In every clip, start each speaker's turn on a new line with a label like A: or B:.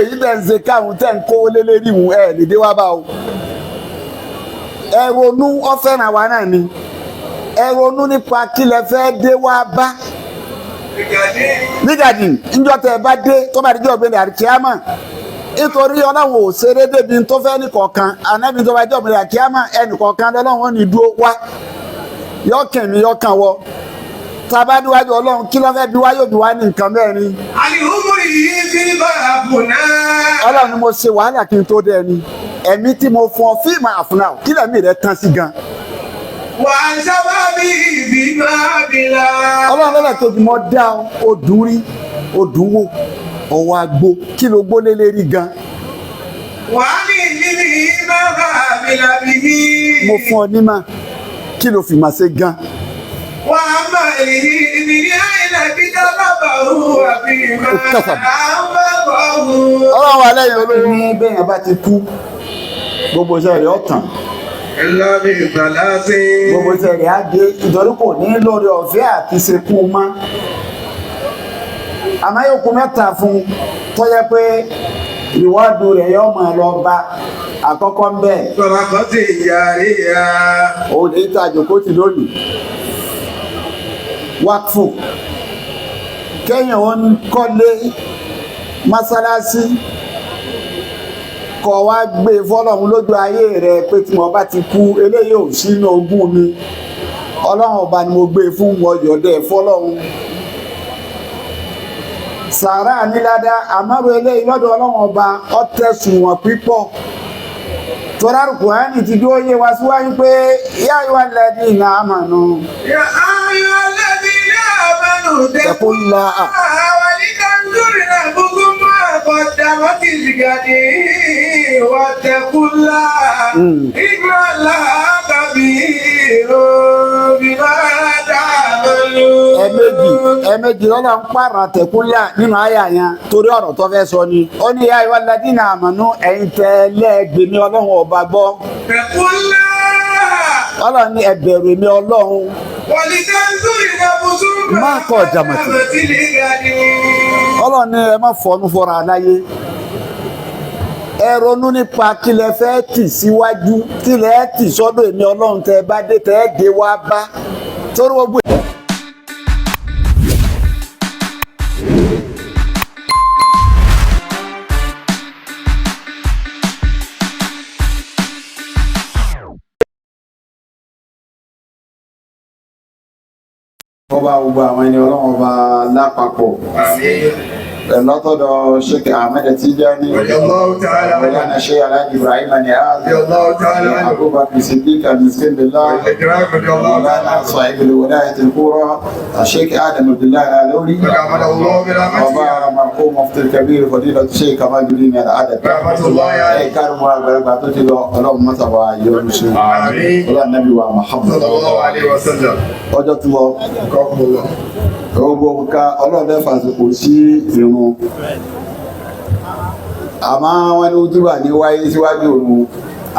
A: Èyí tẹ̀ ń ṣe káwọn tẹ̀ ń kówó lé lérí ìhun ẹ̀ lè dé wá bá o. Ẹ ronú, ọ fẹ́ràn wa náà ni. Ẹ ronú nípa kí lẹ fẹ́ dé wá bá nígàdì níjọ́ tẹ́ ẹ bá dé, tó bá dijọ́ ọ̀gbẹ́ni àríkíámà, nítorí Ọlọ́run ò ṣeré débi tó fẹ́ nìkọ̀ọ̀kan ànábi. Tó bá dijọ́ ọ̀gbẹ́ni àríkíámà, ẹnìkọ̀ọ̀kan lọ́lọ́run ò ní dúró wá yọkàn mi yọkàn wọ. Tá a bá níwájú Ọlọ́run, kí ló fẹ́ bí wá? Yóò bí wá ní nǹkan mẹ́rin.
B: Àlìhùmùrì yìí fi bá a fúnná.
A: Ọlọ́run ni mo ṣe wàhálà kí n tó dé ẹni ẹ̀mí tí mo fún ọ fíìmù àfúnà, kí lẹ̀mí rẹ tán sí gan.
B: Wà á sábà bí ìbí máa bí la.
A: Ọlọ́run lọ́lẹ̀ tóbi mọ́ dá ọ, ó dùn rí, ó dùn wò, ọwọ́ àgbo kí ló gbólé lérí gan.
B: Wà á ní ìdílé máa bá a bí la bí ní.
A: Mo fún ọ nímà, kí ló fi mà ṣe gan.
B: Wà á má èyí ìdílé àìlẹ̀ bí dábàbà hù àbí máa ń bá bọ̀ hù.
A: Ọlọ́run wà lẹ́yìn olóyún ní bẹ́ẹ̀ yẹn bá ti kú, gbogbo iṣẹ́ rẹ̀ ọ̀tàn.
B: Ńlá mi ìgbàlá sí.
A: Gbogbo iṣẹ́ rẹ̀ á dé, ìtọ́jú kò ní lórí ọ̀fẹ́ àti ṣekú mọ́. Àmọ́ yóò kú mẹ́ta fún un tó yẹ pé ìwádìí rẹ̀ yóò máa lọ bá. Àkọ́kọ́ ń bẹ̀,
B: Bàbá kan ti yàrá yá.
A: Òun lè ta àjòkó ti lónìí, wákfù, kẹ́yìn òun kọ́lé mọ́sálásí, kọ́ wá gbé fọlọ́run lójú ayé rẹ̀ pé tí mo bá ti kú, eléyìí ò sínú ogún mi, Ọlọ́run ọba ni mo gbé fún wọn, yọ̀dẹ̀ fọlọ́run. Sàárà níládá, àmọ́rò eléyìí lọ́dọ̀ Ọlọ́run ọba ọ̀tẹ̀sùn wọn pípọ̀ tọ́lá. Kùránì ti dúró yé wa síwájú pé yá ìwà lẹ́dí ìnà àmànù.
B: يا أيها الذين آمنوا
A: اتقوا الله.
B: ولتنظر نفس ما قدمت لغد واتقوا الله إن الله خبير بما تعملون.
A: Ẹ̀ẹ̀mejì, ẹ̀ẹ̀mejì lọ́nà ń pààrọ̀ àtẹ̀kúnlá nínú àyà yẹn torí ọ̀rọ̀ tó fẹ́ sọ ni. Ó ní yá ìwà lẹ́dí ìnà àmànù, ẹ̀yin tẹ́lẹ̀ gbèmí Ọlọ́run ọba gbọ́.
B: اتقوا الله.
A: Ọlọ́run ní ẹ bẹ̀rù èmi Ọlọ́run.
B: ولتنظر نفس
A: ما قدمت.
B: لغد.
A: Ọlọ́run ní ẹ má fọnú fọra aláyé, ẹ ronú nípa kí lẹ fẹ́ tì síwájú, kí lẹ tì sọ́dọ̀ èmi Ọlọ́run tẹ́ ẹ bá dé, tẹ́ ẹ dé wá bá torí gbogbo. Ọba gbogbo àwọn ẹni Ọlọ́run ọba lápapọ̀ lọ́tọ̀dọ̀ Sheikh Ahmed Tijani.
B: رضي الله تعالى عنه.
A: Mawlana Sheikh Alhaji Ibrahim Niass.
B: رضي الله تعالى عنه.
A: Abubakar Siddiq al-Miskin billah.
B: والإكرام رضي الله تعالى
A: مولانا
B: عنه.
A: صاحب الولاية الكبرى الشيخ آدم عبد الله العلوري.
B: تقبل الله برحمته.
A: ọba marhum mufti kabir fadila Sheikh Kamaluddin al-Adabi.
B: رحمة الله عليه.
A: Ẹ kárí mu àgbàlagbà tó ti lọ, Ọlọ́run mọ́sàbà yọ́nú sí.
B: آمين.
A: Ọlọ́run Nabi wa Muhammad.
B: صلى الله عليه وسلم.
A: Ọjọ́ tí lọ.
B: قوم الله.
A: Gbogbo nǹkan Ọlọ́run fẹ́ fàṣepò sí irun, àmọ́ wọn ní ojúbà ní wáyé síwájú òun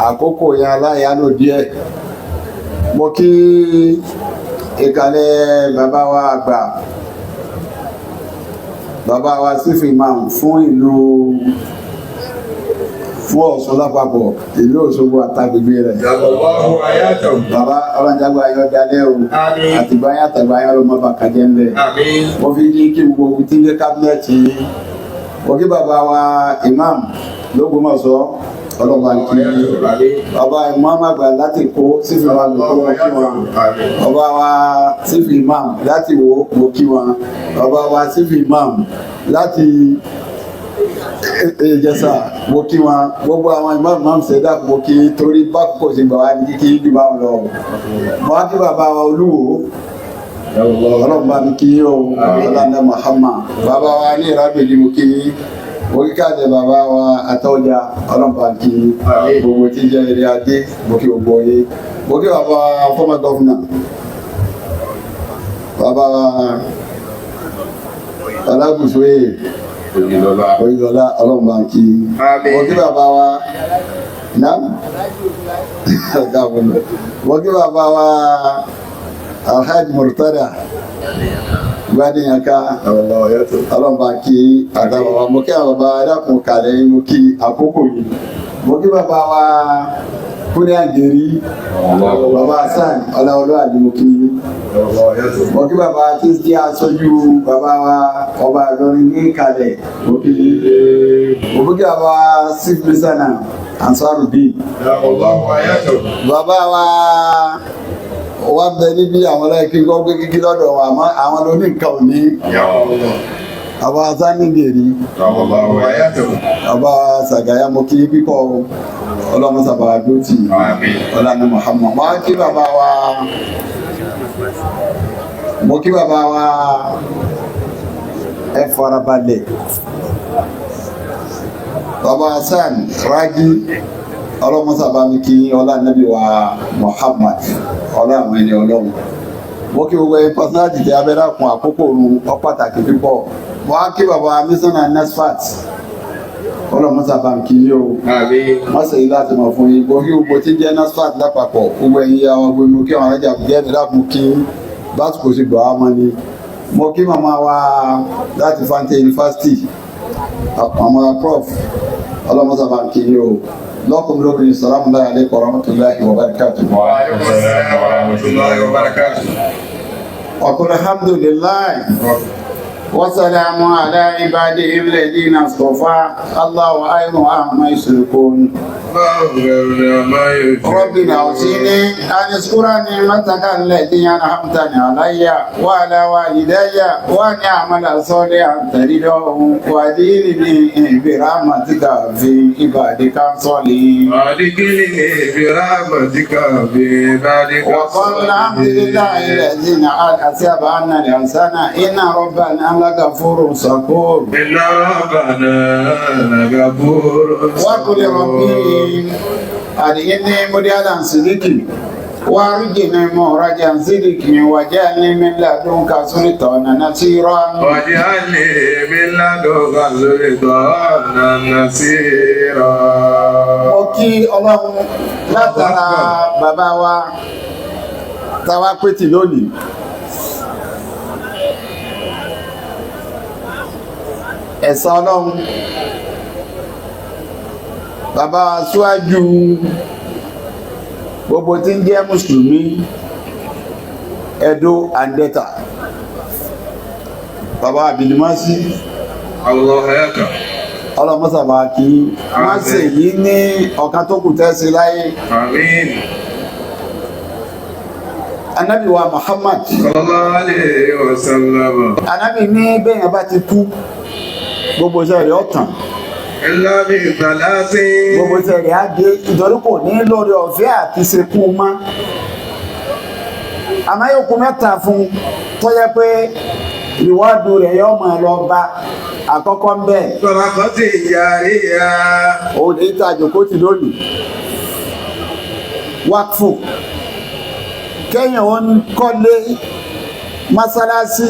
A: àkókò yẹn aláìyálò díẹ̀. Mo kí ìkàlẹ̀ bàbá wa àgbà, bàbá wa sífì imam fún ìlú, fún Ọ̀ṣun lápapọ̀, ìlú Òṣogbo àtàgbègbè rẹ̀.
B: الله حياته.
A: Bàbá ọlọ́njàgbà ayọ̀ dalẹ́ o.
B: Àmín.
A: Àtìgbáyà àtàgbáyà ọlọ́mọ bàkàjẹ́ ń bẹ̀.
B: آمين.
A: Mo fi ní kí gbogbo ohun tí ń jẹ́ kábínẹ̀tì yìí. Mo kí bàbá wa imam lÓgbómọ̀ṣọ́, ọlọ́mọ kí bàbá imam àgbà láti kó sífì imam kó, mo kí wọn.
B: آمين.
A: Bàbá wa sífì imam láti wò, mo kí wọn. Bàbá wa sífì imam láti Ìjẹ̀ṣà, mo kí wọn. Gbogbo àwọn imam imam sẹ́dá, mo kí, torí bákòókò ṣe gbà wá ní kíkí jù bá wọn lọ. Mo wá kí bàbá wa olúwo, Ọlọ́run bá mi kí o, ọlọ́run Muhammad. Bàbá wa ní ìrábìlì, mo kí, mo kí káàdì bàbá wa àtọ́jà, Ọlọ́run bá mi kí gbogbo tí jẹ́ eré adé, mo kí gbogbo yé. Mo kí bàbá wa former governor, bàbá wa Alágùsóyè Oyinlọlá, Ọlọ́run bá mi kí.
B: Àmín.
A: Mo kí bàbá wa nam, mo kí bàbá wa Alhaji Murtada. Gbadéyanká ọlọ́mọba kí àtàwọn bàbá mo kí àwọn bàbá ẹ̀dàkùn kalẹ̀ mo kí àkókò yìí mo kí bàbá wa Kúnlé Àgèrí bàbá Hasan ọláwọlú àdì mo kí mo kí bàbá tí ń jẹ́ aṣojú bàbá wa ọba Ìlọrin ní kalẹ̀ mo kí mo kí bàbá sif mísánà Ansarudeen bàbá wa wà bẹ níbi àwọn ọlọ́ọ̀kí gbọ́ pé kíkí lọ́dọ̀ wa àmọ́ àwọn ló ní nǹkan òní bàbá sanigeri bàbá Sàgáyà mo kí pípọ̀ ọlọ́mọ sábà dótì ọlọ́ni Muhammad mo kí bàbá wa mo kí bàbá wa ẹ farabalẹ̀ bàbá Hasan Ragi ọlọ́mọ sábà mi kí ọlá nàbí wa Muhammad ọlá àwọn ẹni ọlọ́run mo kí gbogbo ẹni pọ́sánátì tí abẹ́rẹ́ kun àkókò òru ọ pàtàkì púpọ̀ mo á kí bàbá mísánà Nasfat ọlọ́mọ sábà mi kí yín o wọ́n sì yí láti mọ̀ fún yín mo kí gbogbo tí ń jẹ́ Nasfat lápapọ̀ gbogbo ẹ̀yin ya wọn gbogbo kí àwọn alájà jẹ́ ẹ̀dá kún kí básìkò sí gbọ́ àmọ́ ni mo kí màmá wa láti Fante University màmá prof ọlọ́mọ sábà mi kí yín o lọ́kùnrin lóbìnrin sàlámù alaykum wa rahmatulahi wa barakatuh. وقل الحمد لله وسلام على عباده الذين اصطفى الله خير عما يشركون ربنا اوصيني ان اشكر نعمتك التي انعمتني علي وعلى والدي وان اعمل صالحا ترضاه وادخلني برحمتك في عبادك الصالحين.
B: وادخلني برحمتك في عبادك
A: وقال الحمد لله الذي أثاب عنا الإحسان إن ربنا لغفور شكور.
B: إن ربنا لغفور
A: وقل ربي أدخلني مدخلا صدق وأرجني مخرجا صدق واجعلني من لدنك سلطانا نصيرا.
B: واجعلني من لدنك سلطانا نصيرا.
A: Mo kí Ọlọ́run látara bàbá wa táwa pétì lónìí. Ẹ̀san Ọlọ́run bàbá wa síwájú gbogbo tí ń jẹ́ mùsùlùmí Edo and Delta bàbá Abdulmasi
B: Allah hayaka.
A: ọlọ́mọ́sàbà kí wọ́n sì yí ní ọ̀kan tó kù tẹ́sí láyé.
B: Àmín.
A: Anabi wa Muhammad
B: Sallallahu alayhi wa sallam.
A: Anabi ní bẹ́yàn bá ti kú gbogbo iṣẹ́ rẹ̀ ọ̀tàn
B: Illa bi thalathin.
A: gbogbo iṣẹ́ rẹ̀ á dé ìtọ́jú kò ní lórí ọ̀fẹ́ àti ṣekú mọ́ àmọ́ yóò kú mẹ́ta fún tó yẹ pé ìwádìí rẹ̀ yóò máa lọ bá àkọ́kọ́ ń bẹ̀.
B: Sadaqati jariya.
A: Òun lè ta àjòkó ti lónìí wákfù kẹ́yìn òun kọ́lé mọ́sálásí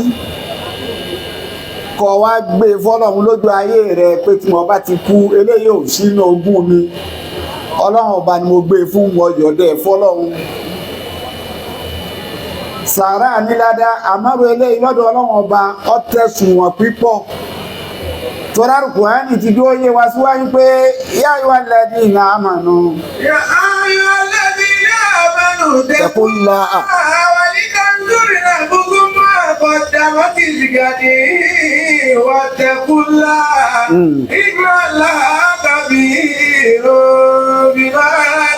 A: kọ́ wá gbé fọ́lọ́run lójú ayé rẹ̀ pé tí mo bá ti kú eléyìí ò sínú ogún mi ọlọ́run ọba ni mo gbé fún wọn yọ̀dẹ̀ fọ́lọ́run sàárà níládá àmọ́rò eléyìí lọ́dọ̀ ọlọ́run ọba ọ̀tẹ̀sùn wọn pípọ̀ tọ́lá Kùránì ti dúró yé wa síwájú pé yá ìwà lẹ́dí ìnà àmànù.
B: Ya ayyuhalladhina amanu
A: Taqullaha.
B: ولتنظر نفس ما قدمت لغد واتقوا الله إن الله خبير بما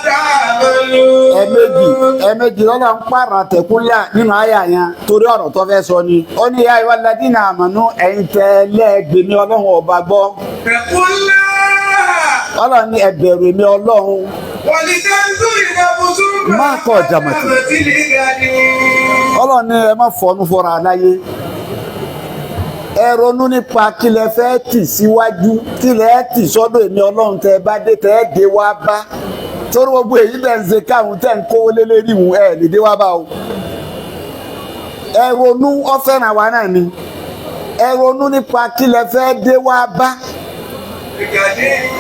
B: تعملون.
A: Ẹ̀ẹ̀mejì ẹ̀ẹ̀mejì lọ́la ń pààrọ̀ àtẹ̀kúnlá nínú àyà yẹn torí ọ̀rọ̀ tó fẹ́ sọ ni. Ó ní yá ìwà lẹ́dí ìnà àmànù ẹ̀yin tẹ́lẹ̀ gbèmí ọlọ́run ọba gbọ́.
B: اتقوا الله.
A: Ọlọ́run ní ẹ bẹ̀rù èmi ọlọ́run.
B: ولتنظر نفس
A: ما قدمت.
B: لغد.
A: Ọlọ́run ní ẹ má fọnú fọra láyé ẹ ronú nípa kílẹ̀ fẹ́ tì síwájú kílẹ̀ tì sọ́dọ̀ èmi ọlọ́run tẹ́ ẹ bá dé tẹ́ ẹ dé wá bá torí gbogbo èyí tẹ́ ń ṣe káwọn tẹ́ ń kówó lé lérí ìhùn ẹ lè dé wá bá o ẹ ronú ọ̀fẹ́ràn wa náà ni ẹ ronú nípa kílẹ̀ fẹ́ dé wá bá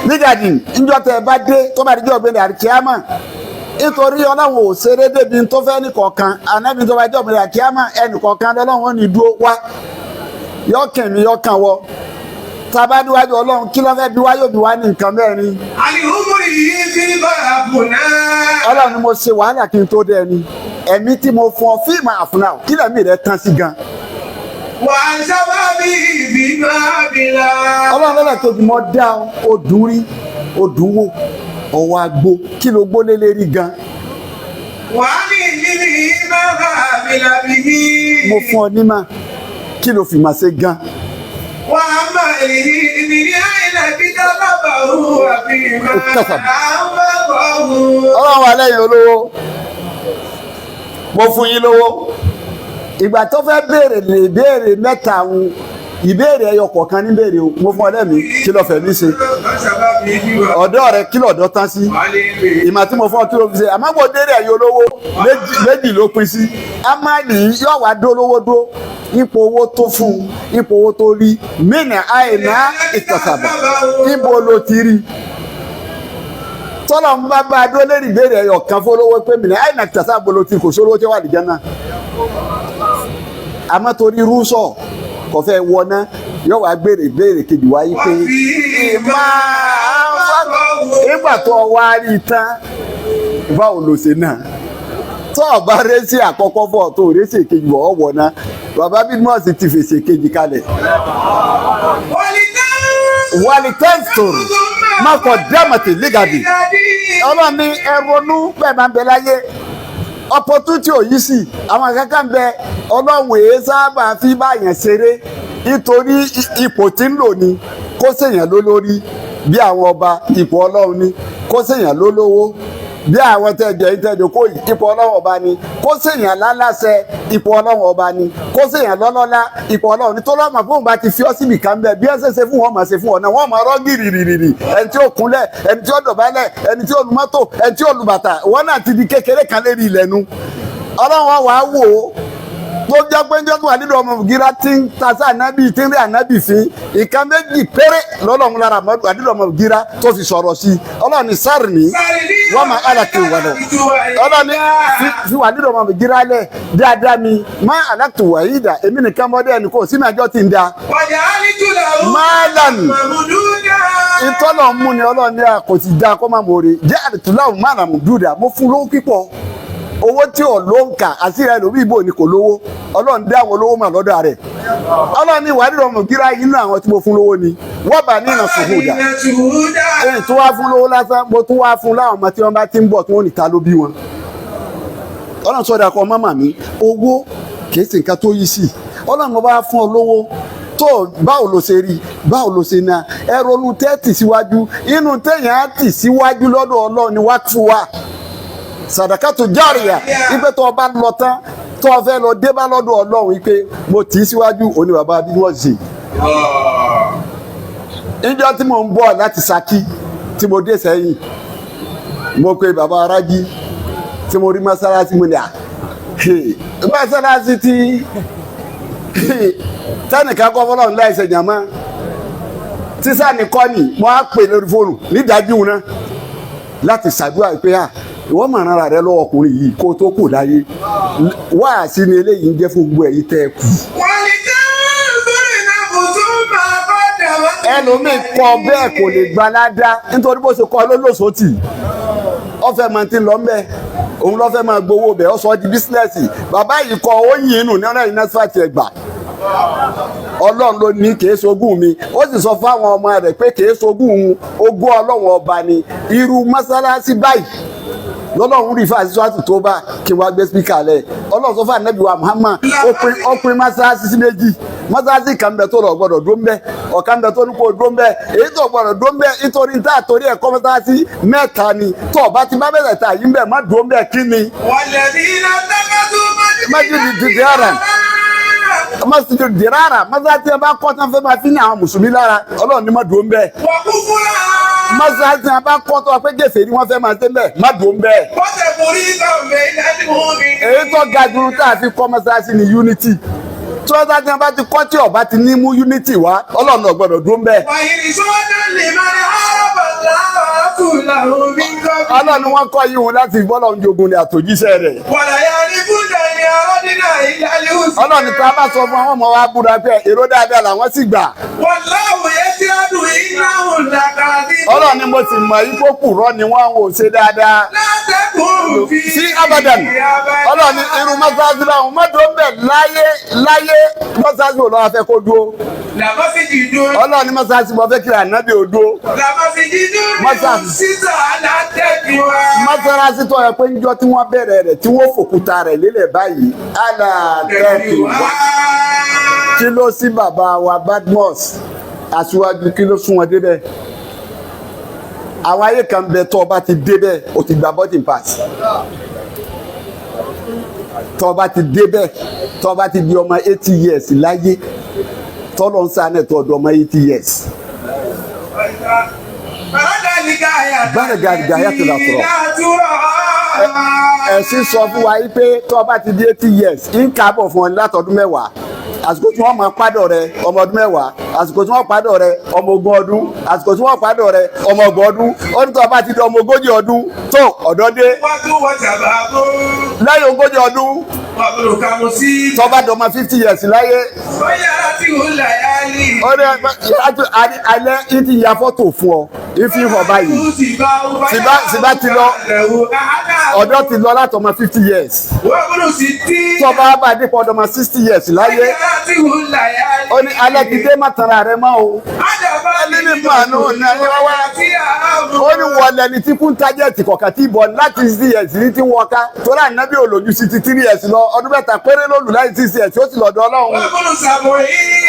A: nígbàdì níjọ́ tẹ́ ẹ bá dé tó bá dijọ́ gbẹ̀dẹ̀ àríkíámà Nítorí ọlọ́run ò ṣeré débi tó fẹ́ nìkọ̀ọ̀kan ànábi tó bá jẹ́ òmìnira kíámà ẹnìkọ̀ọ̀kan lọ́lọ́run ò ní dúró wá yọkàn mi yọkàn wọ tabadiwájú ọlọ́run kí ló fẹ́ bí wá yóò bí wá ní nǹkan mẹ́rin.
B: Àlìhùmùrì yìí fi bá a bùnà.
A: Ọlọ́run ni mo ṣe wàhálà kí n tó dé ẹni ẹ̀mí tí mo fún ọ fíìmù àfúnà kí lẹ́mí rẹ tán sí gan.
B: Wà á sábà bí ibi máa bí la.
A: Ọlọ́run lọ́lẹ̀ kejì mọ́ dá odùn rí odùn wò ọwọ́ àgbo kí ló gbó lélẹ́rí gan.
B: Wà á ní ìdílé máa bá a bí la bí i.
A: Mo fún ọ nímà kí ló fi mà ṣe gan.
B: Wà á má èyí ìdílé àìlẹ̀ bí dábàbà hù àbí máa ń bá bọ̀ hù.
A: Ọlọ́run wà lẹ́yìn olówó mo fún yín lówó ìgbà tó fẹ́ béèrè lè béèrè mẹ́ta àwọn ìbéèrè ẹyọ kọ̀ọ̀kan ní béèrè o mo fún ọ lẹ́mìí kí ló fẹ́ mi ṣe ọ̀dọ́ rẹ kí lọ̀dọ́ tán sí ìmọ̀ tí mo fún ọ kí ló fi ṣe àmọ́ mo dérè ẹ̀yìn olówó méjì méjì ló pín sí amali yóò wá dólówó dó ipò owó tó fún un ipò owó tó rí mínà àìná ìtọ̀sàbà ibo ló ti rí tọ́lọ̀ ń bá bá a dúró lérí ìbéèrè ẹ̀yọ̀ kan fọlọ́wọ́ pé mínà àìná ìtọ̀sàbà ló ti kò sólówó tí wà lìjẹ́ náà àmọ́ torí rúṣọ̀ kò fẹ́ wọná yóò wá gbèrè ìbéèrè kejì wáyé pé ìmọ̀ ìgbà tó wá rí tán báwo ló ṣe náà tó o bá rẹ́sì àkọ́kọ́ fọ́ tó o rẹ́sì kejì wọ̀ ọ́ wọ̀ ná bàbá bímọ́ọ̀sì ti fèsì kejì kalẹ̀. Wàlí tẹ́sítọ̀rù má kọ̀ dámàtì lígàdì ọlọ́run ní ẹ ronú bẹ́ẹ̀ máa ń bẹ láyé opportunity ò yí sí àwọn kankan bẹ ọlọ́run èé sábà fi báyẹn ṣeré nítorí ipò tí ń lò ní kó ṣèyàn lólórí bí àwọn ọba ipò ọlọ́run ní kó ṣèyàn lólówó bí àwọn tẹ̀jẹ̀ ìtẹ̀jẹ̀ kó yìí ipò ọlọ́run ọba ni kó ṣèyàn láláṣẹ ipò ọlọ́run ọba ni kó ṣèyàn lọ́lọ́lá ipò ọlọ́run ní tọ́lọ́mà fóun bá ti fi ọ́ síbì kan bẹ́ẹ̀ bí ẹ ṣe ṣe fún wọn máa ṣe fún ọ náà wọ́n máa rọ́ gìrìrìrì ẹni tí ó kúnlẹ̀ ẹni tí ó dọ̀bálẹ̀ ẹni tí ó lu mọ́tò ẹni tí ó lu bàtà wọn náà ti di kékeré kan lérí ilẹ̀ nu ọlọ́run wàá wò ó tó jẹ́ pé njọ́ tó wà nínú ọmọ ògìrá tí ń ta sí ànábì tí ń rí ànábì fín ìka méjì péré lọ́lọ́run lára àdúrà ọmọ ògìrá tó fi sọ̀rọ̀ sí i ọlọ́run ní sáré ní wọ́n máa alákè wà lọ ọlọ́run ní fi wà nínú ọmọ ògìrá lẹ̀ dáadáa mi má alákè wà yìí dà èmi nìkan mọ́dé ẹnì kò sínú àjọ tí ń da. Máàlàn ìtọ́nà mú ni ọlọ́run ní kò sì dáa kó má mọ̀ọ́rẹ́ jẹ́ àdìtúláwù má nà mú dúdà mo fún lówó pípọ̀ owó tí ò ló ń kà àti rẹ lórí ìbò ni kò lówó ọlọ́run dé àwọn olówó mà lọ́dọ̀ rẹ̀ ọlọ́run ní ìwádìí ọmọ gíra inú àwọn tí mo fún lówó ni wọ́n bá ní ìnà sùhùdà èyí tó wá fún lówó lásán mo tún wá fún láwọn ọmọ tí wọ́n bá ti ń bọ̀ tí wọ́n ní ta ló bí wọn. Ọlọ́run sọ̀rọ̀ akọ mọ́mà mi owó kìí ṣe nǹkan tó yí sí ọlọ́run bá fún ọ lówó tó báwo ló ṣe rí báwo ló ṣe ná ẹ ronú tẹ́tì síwájú inú téèyàn á tì síwájú lọ́dọ̀ ọlọ́run ni wá fún wa sàdàkàtò járíà ipe tó o bá lọ tán tó o fẹ́ lọ dé bá lọ́dọ̀ ọlọ́run ipe mo tì í síwájú òní bàbá bí wọ́n ṣe. Níjọ́ tí mo ń bọ̀ láti Ṣakí tí mo dé sẹ́yìn mo pe bàbá arájí tí mo rí mọ́sálásí mo ní à mọ́sálásí tí tẹ́nìkan kọ́ fọlọ́run láìsẹ̀ jàmá tísà ní kọ́ni mo á pè lórí fóònù nídàájú náà láti ṣàdúrà pé à ìwọ máa ràn ara rẹ lọ́wọ́ ọkùnrin yìí kó tó kù láyé wáàsí ni eléyìí ń jẹ́ fún gbogbo ẹ̀yin tẹ́ ẹ kù. Ẹlòmíì kọ bẹ́ẹ̀ kò lè gba ládá nítorí bó ṣe kọ lólóṣòtì ọfẹ máa ti lọ mbẹ òun lọfẹ máa gbowó bẹ ọ sọ di bísínẹsì bàbá yìí kọ ó yìn inú ní ọ̀nà ìnásífàtì ẹgbà ọlọ́run ló ní kìí ṣogún mi ó sì sọ fáwọn ọmọ rẹ̀ pé kìí ṣogún òun ogún ọlọ́run ọba ni irú mọ́sálásí báyìí lọ́lọ́run rí fáṣí sọ́ọ̀tì tó bá kí wọ́n gbé spíkà lẹ̀ ọlọ́run sọ fún ànábì wa Muhammad ó pín mọ́sálásí sí méjì mọ́sálásí kan bẹ tó lọ gbọ́dọ̀ dó ń bẹ ọ̀kan bẹ tó ní kó dó ń bẹ èyí tó gbọ́dọ̀ dó ń bẹ nítorí níta àtòrí ẹ̀kọ́ mọ́sálásí mẹ́ta ni tó bá ti bá bẹ̀rẹ̀ ta yìí ń bẹ má dó ń bẹ kí ni. Masjidu dirara mọ́sálásí ẹ bá kọ́ tán fẹ́ máa fi ní àwọn mùsùlùmí lára ọlọ́run ní má dó ń bẹ mọ́sálásí ẹ bá kọ́ tó wá pé gèfè ni wọ́n fẹ́ máa ṣe ń bẹ̀ má dùn bẹ́ẹ̀. Èyí tó ga jù tá a fi kọ́ mọ́sálásí ni unity tí wọ́n bá ti bá ti kọ́ tí ọba ti ní mú unity wá ọlọ́run náà gbọ́dọ̀ dùn bẹ́ẹ̀. Ọlọ́run ni wọ́n kọ́ yìí wọn láti bọ́lọ̀ ń jogun ní àtòjíṣẹ́ rẹ̀. Ọlọ́run ni tá a bá sọ fún àwọn ọmọ wa búra pé èrò dáadáa làwọn sì gbà. Ọlọ́run ni mo sì mọ̀ yí kó kùrọ́ ni wọ́n ò ṣe dáadáa. Sí abadan. Ọlọ́run ni irú mọ́sáàsì báwọn mọ́tò ń bẹ̀ láyé láyé mọ́sáàsì ò lọ́wọ́ fẹ́ kó dúró. Ọlọ́run ni mọ́sáàsì mo fẹ́ kí ànábì ò dúró. Mọ́sálásí tó yẹ pé ńjọ́ tí wọ́n bẹ̀rẹ̀ rẹ̀ tí wọ́n fòkúta rẹ̀ lélẹ̀ báyìí alátẹ́kì wá. Kí ló sí bàbá wa Badmus aṣíwájú, kí ló sún wọn débẹ̀? Àwọn ayé kan bẹ tó o bá ti débẹ̀ o ti gba boarding pass. Tó o bá ti débẹ̀, tó o bá ti di ọmọ 80 years láyé, tọ́lọ́ ń sáà náà tó ọdọ ọmọ 80 years. Bára gàyà tó la sọ̀rọ̀. Ẹ̀sìn sọ fún wa yìí pé tó o bá ti di 80 years ń kábọ̀ fún ọ látọdún 10, àsìkò tí wọ́n máa pádọ̀ rẹ ọmọ ọdún 10, àsìkò tí wọ́n pádọ̀ rẹ ọmọ 20 ọdún, àsìkò tí wọ́n pádọ̀ rẹ ọmọ 30 ọdún. Ó ní tó o bá ti di ọmọ 40 ọdún tó ọ̀dọ́ dé. Lẹ́yìn 40 ọdún, tó bá dọmọ 50 years láyé, ó ní alẹ́ ìdí ya fọ́tò fún ọ ìfi hàn báyìí. Sìbá ti lọ, ọ̀dọ́ ti lọ látọmọ 50 years. Tó bá bá dípò ọdọmọ 60 years láyé, ó ní alẹ́ ti dé, má tanra rẹ mọ́ o. Ẹni màánù náà wá ó ní wọlé ní tí kún tájẹ̀tì kọ̀ọ̀kan tí bọ̀ láti 60 years ní tí wọ́n ká torí ànábì òlòjú 63 years lọ, ọdún 3 péré ló lù láì 60 years ó sì lọ́dọ̀ Ọlọ́run.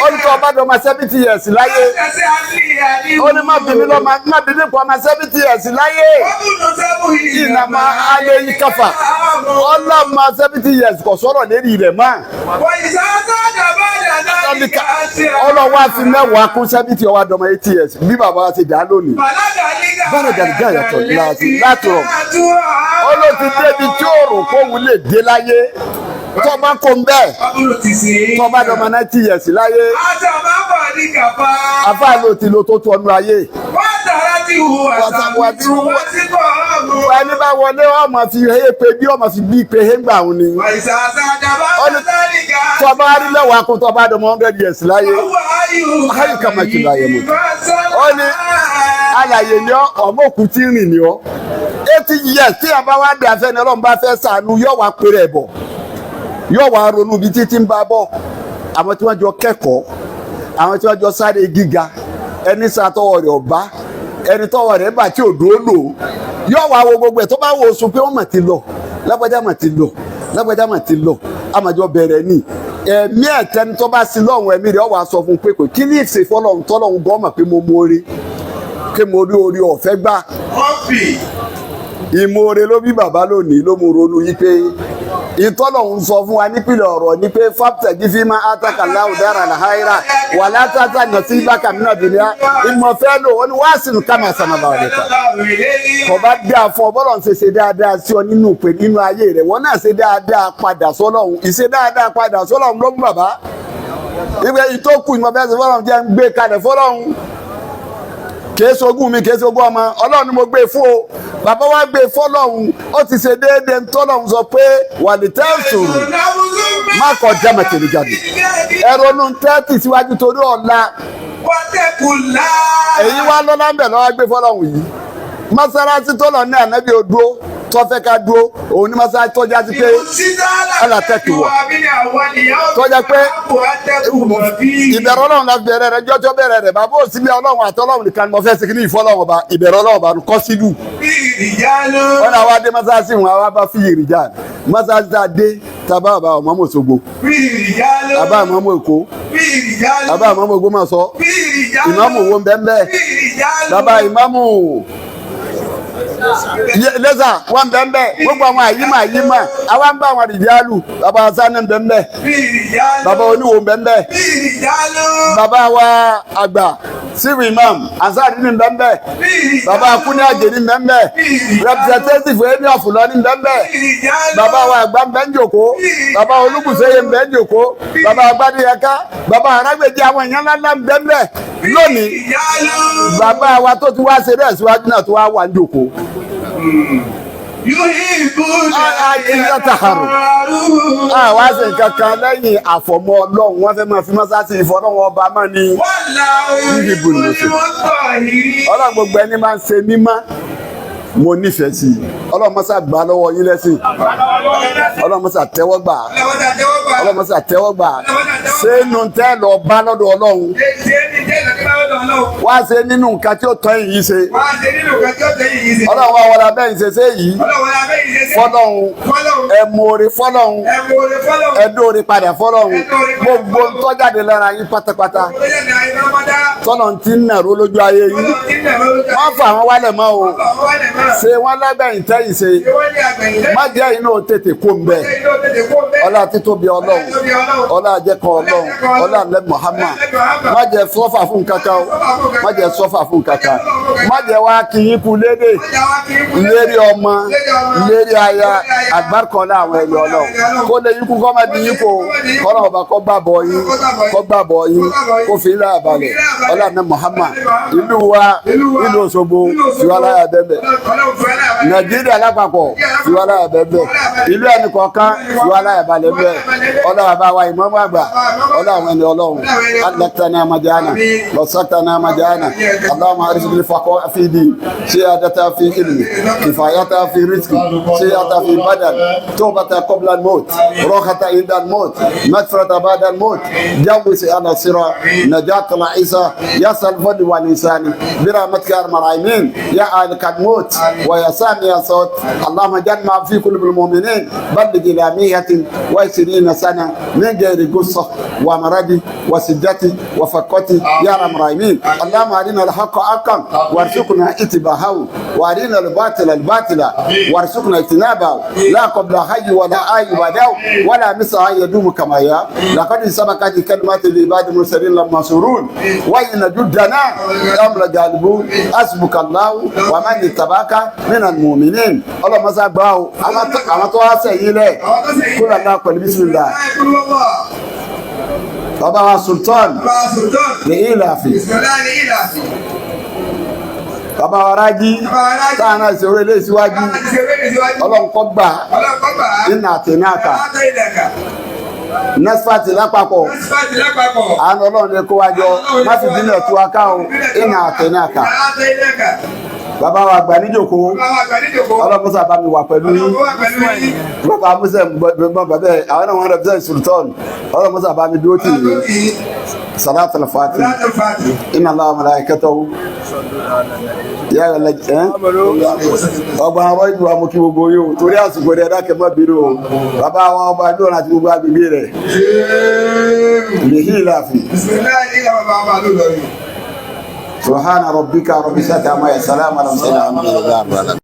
A: Ó ní tó ọba dọ́mọ 70 years láyé, ó ní má bìbí lọ́mọ, má bìbí pọ̀ ọmọ 70 years láyé, ìnàmà alẹ́ yìí káfà ọlọ́mọ 70 years kò sọ̀rọ̀ lérí rẹ̀ mọ́. Ọlọ́wọ́ á fi 10 kún 70, ọwọ́ àdọ́mọ 80 years bí bàbá wa ti dà á lónìí. Bára gàdúgà yàtọ̀ látọ̀ ó ló ti débi tí òòrùn kóhun lè dé láyé tó bá kó ń bẹ́ẹ̀, tó bá dọ́mọ 90 years láyé, àfáà ló ti lo tó tó ọdún ayé. Ẹni bá wọlé ọmọ fi hé pé bí ọmọ fi bí pé hé ń gbà òun ni. Tó bá rí 10 kún, tó bá dọ́mọ 100 years láyé, ayé kàmá kìlọ̀ ayé mọ̀. Ó ní alàyè ni ọ, ọmọ òkú tí ń rìn ni ọ. 80 years tí a bá wá dé afẹ́ni Ọlọ́run bá fẹ́ sànú, yóò wá péré ẹ̀ bọ̀, yóò wá ronú ibi títí ń bá bọ̀, àwọn tí wọ́n jọ kẹ́kọ̀ọ́, àwọn tí wọ́n jọ sáré gíga, ẹni sàtọwọ́ rẹ̀ ọ̀bá, ẹni tọwọ́ rẹ̀ bà tí ò dúró lò ó, yóò wá wo gbogbo ẹ̀. Tó bá wo sùn pé wọ́n mà ti lọ, lágbájá mà ti lọ, lágbájá mà ti lọ, àmàjọ bẹ̀rẹ̀ ni ẹ̀mí ẹ̀tẹ́ni tó bá sí lọ́hùn, ẹ̀mí rẹ̀ ọ̀ wá sọ fún un pé kò kí ní ìṣèfọ́lọ́hùn tọ́lọ́hùn gan mọ̀ pé mo mọ̀ọ́re, pé mo rí orí ọ̀fẹ́ gbà. Ìmoore ló bí bàbá lónìí ló mú ronú yí pé ìtọ́lọ̀hún sọ fún wa nípìnlẹ̀ ọ̀rọ̀ ni pé fápítẹ̀gì fi máa àtàkà láwùdára làháírà wà látàtà nà sí bákà mìíràn dùnìyà ìmọ̀fẹ́ lò ó ní wàá sínú kámà sàmàlà ọ̀rẹ́ ta. Kò bá dáa fún ọ bọ́lọ̀ ń ṣe ṣe dáadáa sí ọ nínú pé nínú ayé rẹ̀ wọ́n náà ṣe dáadáa padà sọ́lọ́hún, ìṣe dáadáa padà sọ́lọ́hún ló mú bàbá. Ìgbẹ́ ìtókù ìmọ̀fẹ́ ṣe fọ́lọ́hún jẹ́ ń gbé kalẹ̀ fọ́lọ́hún, kìí ṣogún mi, kìí ṣogún ọmọ Ọlọ́run ni mo gbé fún o. Bàbá wa gbé fọ́lọ́hun, ó ti ṣe déédéé ntọ́lọ́hun sọ pé wàlítẹ́sù má kọ jámẹ̀tẹ̀lẹ̀ jáde ẹ̀rọ nu tẹ́tì síwájú torí ọ̀la. Èyí wá lọ́lá ń bẹ̀ lọ́wọ́ gbé fọ́lọ́hun yìí. Mọ́sálásí tó lọ ní ànábì odúró tó fẹ́ ká dúró òun ní mọ́sálásí tó já sí pé alátẹ́kì wọ̀ tó jẹ́ pé ìbẹ̀rù Ọlọ́run la bẹ̀rẹ̀ rẹ̀ jọ́jọ́ bẹ̀rẹ̀ rẹ̀ bàbá òsì bí Ọlọ́run àtọ́lọ́run nìkan ni mo fẹ́ segin ní ìfọ́lọ́run ọba ìbẹ̀rù Ọlọ́run ọba kọ́ sílù. Wọn náà wá dé mọ́sálásí wọn wá bá fìyè rìjà mọ́sálásí tá a dé tá a bá bàbá ọmọ Òṣogbo, bàbá ọmọ Èkó, bàbá ọmọ Ògbómọ̀ṣọ́, ìmáàmù wo ń bẹ́ẹ̀ bẹ́ẹ̀, bàbá ìmáàmù lẹ́sà wọn bẹ́ẹ̀ bẹ́ẹ̀, gbogbo àwọn àyímọ̀ àyímọ̀ àwa ń bá àwọn rìjálù, bàbá sani bẹ́ẹ̀ bẹ́ẹ̀, bàbá oníwo bẹ́ẹ̀ bẹ́ẹ̀, bàbá wa àgbà sífù imam ansari ní bẹ́ẹ̀ bẹ́ẹ̀, bàbá kúnlẹ̀ àjẹ́ ní bẹ́ẹ̀ bẹ́ẹ̀, representative ẹni ọ̀fùlọ́ ní bẹ́ẹ̀ bẹ́ẹ̀, bàbá wa àgbà ń bẹ́ẹ̀ ń jòkó, bàbá olúbùsẹ̀yẹ ń bẹ́ẹ̀ ń jòkó, bàbá agbádìyẹká, bàbá arágbèjì, àwọn èèyàn ńláńlá ń bẹ́ẹ̀ bẹ́ẹ̀ lónìí. Bàbá wa tó ti wá ṣe bẹ́ẹ̀ síwájú náà tó wá wà ń jòkó.
B: يحبون
A: Yataharu. Àwa ṣe nǹkan kan lẹ́yìn àfọ̀mọ́ Ọlọ́run, wọ́n fẹ́ máa fi mọ́sáàsì ìfọ̀lọ́wọ́n ọba mọ́ ni.
B: والله يحب المطهرين.
A: Ọlọ́run, gbogbo ẹni máa ń ṣe mímọ́, mo nífẹ̀ẹ́ sí i. Ọlọ́run, mọ́sá gbà lọ́wọ́ yín lẹ́sìn. Ọlọ́run, mọ́sá tẹ́wọ́ gbà. Ọlọ́run, mọ́sá tẹ́wọ́ gbà. Ṣé inú tẹ́ lọ bá lọ́dọ̀ Ọlọ́run wá ṣe nínú nǹkan tí ó tọ́ yìí ṣe? Ọlọ́run wá wọlé abẹ́ ìṣe ṣe yìí fọlọ́run. Ẹ mọ̀ọ́rẹ́ fọlọ́run, ẹ dóore padà fọlọ́run. Gbogbo ń tọ́jáde lára yín pátápátá, tọ́nà tí ń nàró lójú ayé yín, wọ́n fà wọ́n wálẹ̀ mọ́ o. Ṣe wọ́n lágbẹ̀yìn tẹ́yìn ṣe, má jẹ́ inú tètè kó ń bẹ̀. Ọlá títóbi Ọlọ́run, ọlá àjẹkọ Ọlọ́run, ọlá alẹ́ Muhammad, má jẹ́ sọ́fà fún kankan o, má jẹ́ sọ́fà fún kankan. Má jẹ́ wá kí yín kú lédè lérí ọmọ, lérí aya, àgbàkọ́lá àwọn ẹni Ọlọ́run kó lè yín kú, kọ́ má di yín kó kọ́nà ọba kọ́ gbàbọ̀ yín, kọ́ gbàbọ̀ yín, kó fi ilé àbálẹ̀. Ọlá alẹ́ Muhammad, ìlú wa, ìlú Òṣogbo, tiwálá bẹ́ẹ̀, Nàìjíríà lápapọ̀, tiwálá bẹ́ẹ̀, ìlú ẹnì kọ̀ọ̀kan, tiwálá ìbalẹ̀ bẹ́ẹ̀. Ọlá bàbá wa ìmáàmù àgbà, ọlá àwọn ẹni Ọlọ́run. Alẹ́tẹ̀nà majana lọ́sọ̀tẹ̀nà majana. اللهم ارزقني الفقاء في دين، سيادة في علمي، كفاية في رزقي، سيادة في بدن، توبة قبل الموت، راحة عند الموت، مغفرة بعد الموت، جوز على الصراط، نجاة العيسى، يسأل الفضل والإنسان برحمتك يا ارحم الراحمين، يا آلك الموت ويا سامع الصوت. اللهم جمع في قلوب المؤمنين، بلغ إلى 120 سنة من غير قصة ومرض وسدة وفقة يا ارحم الراحمين. اللهم أرنا الحق حقا وارزقنا اتباعه، وارنا الباطل الباطل وارزقنا اجتنابه، لا قبل حي ولا آي بعده ولا مثل يدوم كما يا. لقد سبقت كلمات العباد المرسلين المنصورون وإن جدنا لهم لغالبون. حسبك الله ومن اتبعك من المؤمنين. اللهم صل على àwọn tó wá sẹ́yìn lẹ̀ kúrò náà pẹ̀lú bísímìlá. Bàbá wa Sultan ní ìlàfin, bàbá wa Rájí táwọn náà ṣe orí ilé síwájú. Ọlọ́run kọ́ gbà nínú àtẹnáàkà NASFAT lápapọ̀. Àánú Ọlọ́run ní kó wájọ, má fi bínú ẹ̀tú wa ká o. Ìnà àtẹnáàkà, bàbá wa àgbà níjòkó, Ọlọ́run musa bá mi wà pẹ̀lú yín. Bàbá musa gbọ́n bàbá ẹ̀, àwọn náà wọ́n represent Sultan. Ọlọ́run musa bá mi dúró tì yín. Salatul Fati. إن الله وملائكته يا ẹ ọba àwọn ìlú wa, mo kí gbogbo yìí o torí àsìkò rẹ dákẹ́ mọ́ bírò o. Bàbá wa ọba ìlú àti gbogbo agbègbè rẹ̀ lèhí ìlàfin. سبحان ربك رب العزة عما يصفون، سلام على المرسلين، الحمد لله رب العالمين.